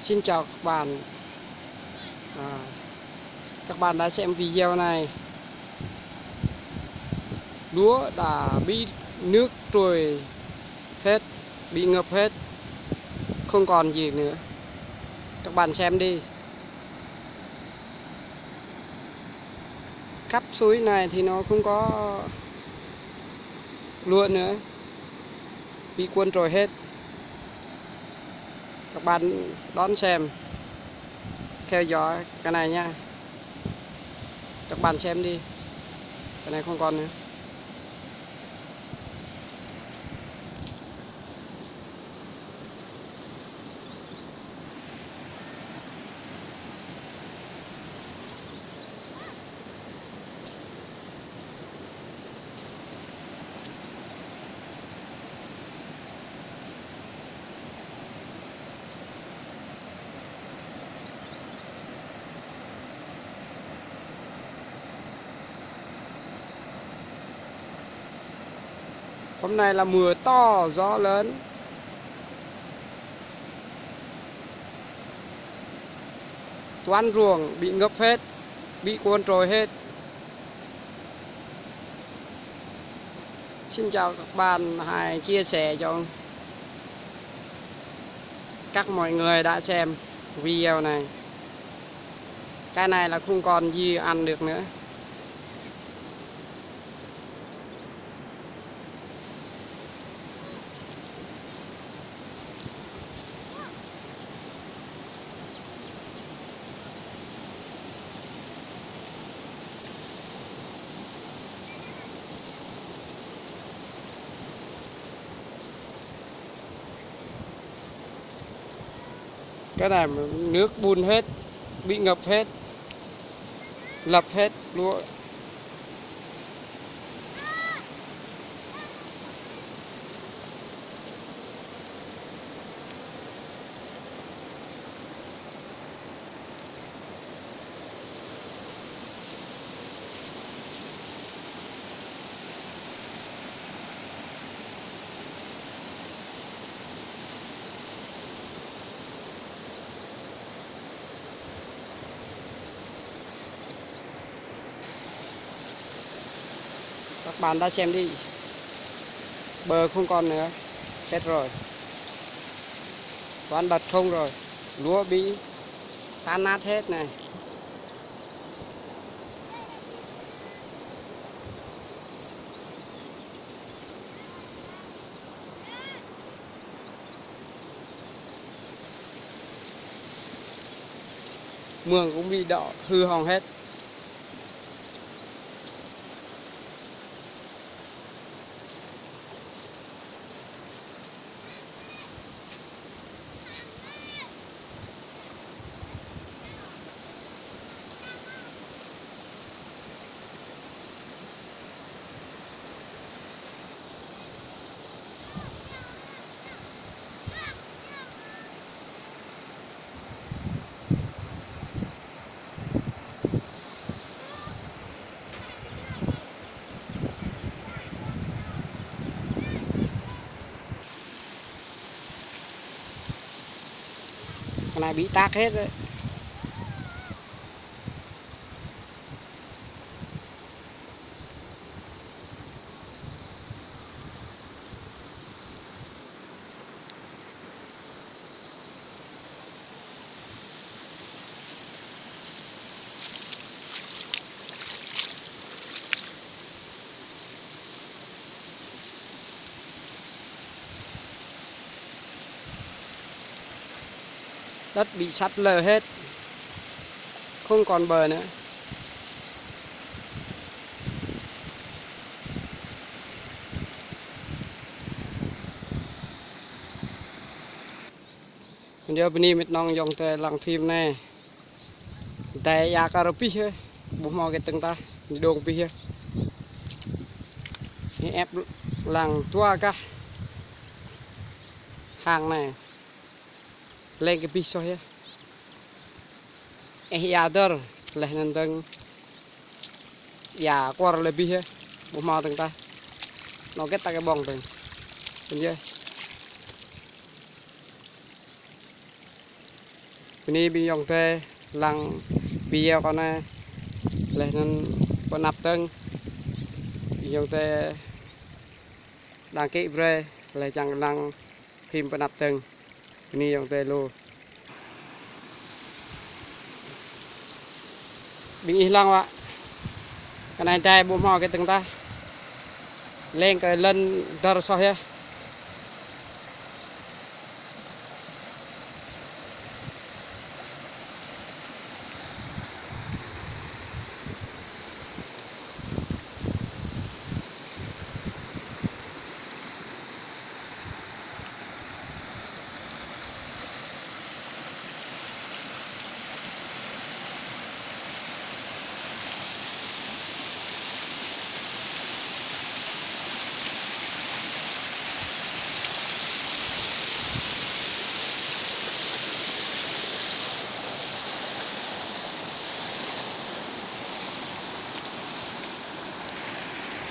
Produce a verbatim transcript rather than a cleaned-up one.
Xin chào các bạn. À, các bạn đã xem video này. Lúa đã bị nước trôi hết, bị ngập hết, không còn gì nữa. Các bạn xem đi. Khắp suối này thì nó không có lúa nữa, bị cuốn trôi hết. Các bạn đón xem, theo dõi cái này nha. Các bạn xem đi, cái này không còn nữa. Hôm nay là mưa to, gió lớn. Toàn ruộng bị ngập hết, bị cuốn trôi hết. Xin chào các bạn, hãy chia sẻ cho các mọi người đã xem video này. Cái này là không còn gì ăn được nữa. Cái này mà nước bùn hết, bị ngập hết, lấp hết lúa. Các bạn đã xem đi. Bờ không còn nữa. Hết rồi. Toàn đất không rồi. Lúa bị tan nát hết này. Mương cũng bị đổ hư hỏng hết. Cái này bị tắc hết đấy. Đất bị sạt lở hết, không còn bờ nữa. Yua bơni mĕt nong yŏng tơ lăng phim anai. Dai ia kơ rơbih yơh, ƀu hmâo kơ tơ̆ng tah, ñu dong bih yơh. Ñu ĕp lăng dua gah hang anai. Leng kơ bih soh yơh. Eh ia dơr, leh anŭn dơ̆ng ia kuar lĕ bih yơh, ƀu hmâo tơ̆ng tah. Nao kĕt ta kơ ƀơ̆ng dơ̆ng. Pơ̆n yơh. Bơni ƀing ayŏng adơi lăng video kâo anai, laih anŭn pơanăp dơ̆ng. Ƀing ayŏng adơi đăng ký brơi, laih čang lăng phim pơanăp dơ̆ng. Bơni ayŏng adơi lu. Ƀing ih lăng wă. Kơ anai dai ƀu hmâo kơ dơ̆ng tah. Leng kơ lŏn dơr soh yơh.